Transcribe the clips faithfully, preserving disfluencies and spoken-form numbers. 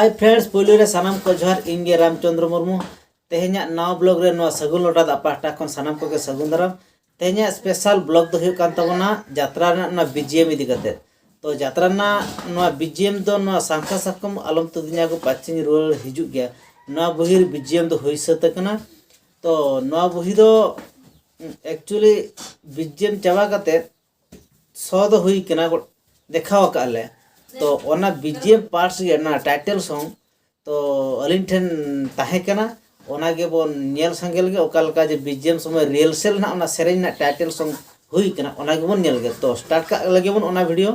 Hi friends, ᱯᱳᱭᱞᱳ ᱨᱮ ᱥᱟᱱᱟᱢ ᱠᱚ ᱡᱚᱦᱟᱨ᱾ ᱤᱧ ᱜᱮ ᱨᱟᱢᱪᱚᱸᱫᱽᱨᱚ ᱢᱩᱨᱢᱩ᱾ ᱛᱮᱦᱮᱧᱟᱜ ᱱᱟᱣᱟ ᱵᱞᱚᱜ ᱨᱮ ᱱᱚᱣᱟ ᱥᱟᱹᱜᱩᱱ ᱞᱚᱴᱟ ᱫᱟᱜ ᱯᱟᱦᱴᱟ ᱠᱷᱚᱱ ᱥᱟᱱᱟᱢ ᱠᱚᱜᱮ ᱥᱟᱹᱜᱩᱱ ᱫᱟᱨᱟᱢ᱾ ᱛᱮᱦᱮᱧᱟᱜ ᱥᱯᱮᱥᱟᱞ ᱵᱞᱚᱜ ᱫᱚ ᱦᱩᱭᱩᱜ ᱠᱟᱱ ᱛᱟᱵᱚᱱᱟ ᱡᱟᱛᱨᱟ ᱨᱮᱱᱟᱜ ᱱᱚᱣᱟ ᱵᱤᱡᱤᱮᱢ ᱤᱫᱤ ᱠᱟᱛᱮ᱾ ᱛᱚ ᱡᱟᱛᱨᱟ ᱨᱮᱱᱟᱜ ᱱᱚᱣᱟ ᱵᱤᱡᱤᱮᱢ ᱫᱚ ᱱᱚᱣᱟ ᱥᱟᱝᱠᱷᱟ ᱥᱟᱠᱚᱢ ᱟᱞᱚᱢ ᱛᱩᱫᱤᱧᱟ ᱜᱳ ᱯᱟᱹᱪᱤᱧ ᱨᱩᱣᱟᱹᱲ ᱦᱤᱡᱩᱜ ᱜᱮᱭᱟ, ᱱᱚᱣᱟ ᱵᱚᱦᱤᱨ ᱵᱤᱡᱤᱮᱢ ᱫᱚ ᱦᱩᱭ ᱥᱟᱹᱛ ᱟᱠᱟᱱᱟ᱾ ᱛᱚ ᱱᱚᱣᱟ ᱵᱚᱦᱤ ᱫᱚ ᱮᱠᱪᱩᱭᱮᱞᱤ ᱵᱤᱡᱤᱮᱢ ᱪᱟᱵᱟ ᱠᱟᱛᱮ ᱥᱳ ᱫᱚ ᱦᱩᱭ ᱠᱟᱱᱟ, ᱜᱚ-, ᱫᱮᱠᱷᱟᱣ ᱟᱠᱟᱫ ᱞᱮ᱾ ᱛᱚ ᱚᱱᱟ ᱵᱤᱡᱤᱮᱢ ᱯᱟᱨᱴᱥ ᱜᱮ ᱚᱱᱟ ᱴᱟᱭᱴᱮᱞ ᱥᱚᱝ ᱛᱚ ᱟᱹᱞᱤᱧ ᱴᱷᱮᱱ ᱛᱟᱦᱮᱸ ᱠᱟᱱᱟ, ᱚᱱᱟ ᱜᱮᱵᱚᱱ ᱧᱮᱞ ᱥᱟᱸᱜᱮ ᱞᱮᱜᱮ᱾ ᱚᱠᱟ ᱞᱮᱠᱟ ᱡᱮ ᱵᱤᱡᱤᱮᱢ ᱥᱚᱢᱚᱭ ᱨᱤᱦᱟᱨᱥᱮᱞ ᱱᱟᱜ ᱚᱱᱟ ᱥᱮᱨᱮᱧ ᱨᱮᱱᱟᱜ ᱴᱟᱭᱴᱮᱞ ᱥᱚᱝ ᱦᱩᱭ ᱠᱟᱱᱟ, ᱚᱱᱟ ᱜᱮᱵᱚᱱ ᱧᱮᱞ ᱞᱮᱜᱮ᱾ ᱛᱚ ᱥᱴᱟᱨᱴ ᱠᱟᱜ ᱞᱮᱜᱮ ᱵᱚᱱ ᱚᱱᱟ ᱵᱷᱤᱰᱤᱭᱳ᱾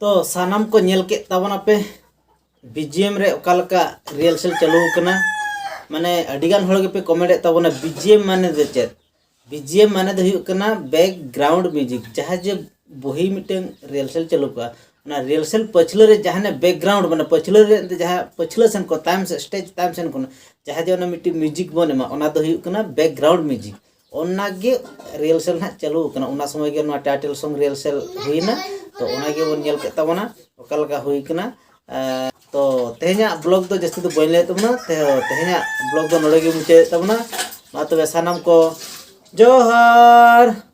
ᱛᱚ ᱥᱟᱱᱟᱢ ᱠᱚ ᱧᱮᱞ ᱠᱮᱫ ᱛᱟᱵᱚᱱᱟᱯᱮ ᱵᱤᱡᱤᱮᱢ ᱨᱮ ᱚᱠᱟ ᱞᱮᱠᱟ ᱨᱤᱦᱟᱨᱥᱮᱞ ᱪᱟᱹᱞᱩ ᱟᱠᱟᱱᱟ᱾ ᱢᱟᱱᱮ ᱟᱹᱰᱤᱜᱟᱱ ᱦᱚᱲ ᱜᱮᱯᱮ ᱠᱚᱢᱮᱱᱴ ᱮᱫ ᱛᱟᱵᱚᱱᱟ, ᱵᱤᱡᱤᱮᱢ ᱢᱟᱱᱮ ᱫᱚ ᱪᱮᱫ? ᱵᱤᱡᱤᱮᱢ ᱢᱟᱱᱮ ᱫᱚ ᱦᱩᱭᱩᱜ ᱠᱟᱱᱟ ᱵᱮᱠᱜᱨᱟᱣᱩᱱᱰ ᱢᱤᱣᱡᱤᱠ᱾ ᱡᱟᱦᱟᱸ ᱡᱮ ᱵᱚᱦᱤ ᱢᱤᱫᱴᱮᱱ ᱨᱤᱦᱟᱨᱥᱮᱞ ᱪᱟᱹᱞᱩ ᱠᱚᱜᱼᱟ, ᱚᱱᱟ ᱨᱤᱦᱟᱨᱥᱮᱞ ᱯᱟᱹᱪᱷᱞᱟᱹ ᱨᱮ ᱡᱟᱦᱟᱸ ᱵᱮᱠᱜᱨᱟᱣᱩᱱᱰ, ᱢᱟᱱᱮ ᱯᱟᱹᱪᱷᱞᱟᱹ ᱨᱮ ᱮᱱᱛᱮ ᱡᱟᱦᱟᱸ ᱯᱟᱹᱪᱷᱞᱟᱹ ᱥᱮᱱ ᱠᱚ ᱛᱟᱭᱚᱢ ᱥᱮᱫ, ᱥᱴᱮᱡᱽ ᱛᱟᱭᱚᱢ ᱥᱮᱱ ᱠᱷᱚᱱ ᱡᱟᱦᱟᱸ ᱡᱮ ᱚᱱᱟ ᱢᱤᱫᱴᱮᱱ ᱢᱤᱣᱡᱤᱠ ᱵᱚᱱ ᱮᱢᱟ, ᱚᱱᱟ ᱫᱚ ᱦᱩᱭᱩᱜ ᱠᱟᱱᱟ ᱵᱮᱠᱜᱨᱟᱣᱩᱱᱰ ᱢᱤᱣᱡᱤᱠ᱾ ᱚᱱᱟ ᱜᱮ ᱨᱤᱦᱟᱨᱥᱮᱞ ᱦᱟᱸᱜ ᱪᱟᱹᱞᱩ ᱟᱠᱟᱱᱟ᱾ ᱚᱱᱟ ᱥᱚᱢᱚᱭ ᱜᱮ ᱱᱚᱣᱟ ᱴᱟᱭᱴᱮᱞ ᱥᱚᱝ ᱨᱤᱦᱟᱨᱥᱮᱞ ᱦᱩᱭᱱᱟ᱾ ᱛᱚ ᱚᱱᱟ ᱜᱮᱵᱚᱱ ᱧᱮᱞ ᱠᱮᱫ ᱛᱟᱵᱚᱱᱟ ᱚᱠᱟ ᱞᱮᱠᱟ ᱦᱩᱭ ᱠᱟᱱᱟ᱾ ᱮᱸ, ᱛᱚ ᱛᱮᱦᱮᱧᱟᱜ ᱵᱞᱚᱜ ᱫᱚ ᱡᱟᱹᱥᱛᱤ ᱫᱚ ᱵᱟᱹᱧ ᱞᱟᱹᱭᱮᱫ ᱛᱟᱵᱚᱱᱟ᱾ ᱛᱮ-, ᱛᱮᱦᱮᱧᱟᱜ ᱵᱞᱚᱜ ᱫᱚ ᱱᱚᱰᱮ ᱜᱮ ᱢᱩᱪᱟᱹᱫᱮᱫ ᱛᱟᱵᱚᱱᱟ᱾ ᱢᱟ ᱛᱚᱵᱮ ᱥᱟᱱᱟᱢ ᱠᱚ ᱡᱚᱦᱟᱨ᱾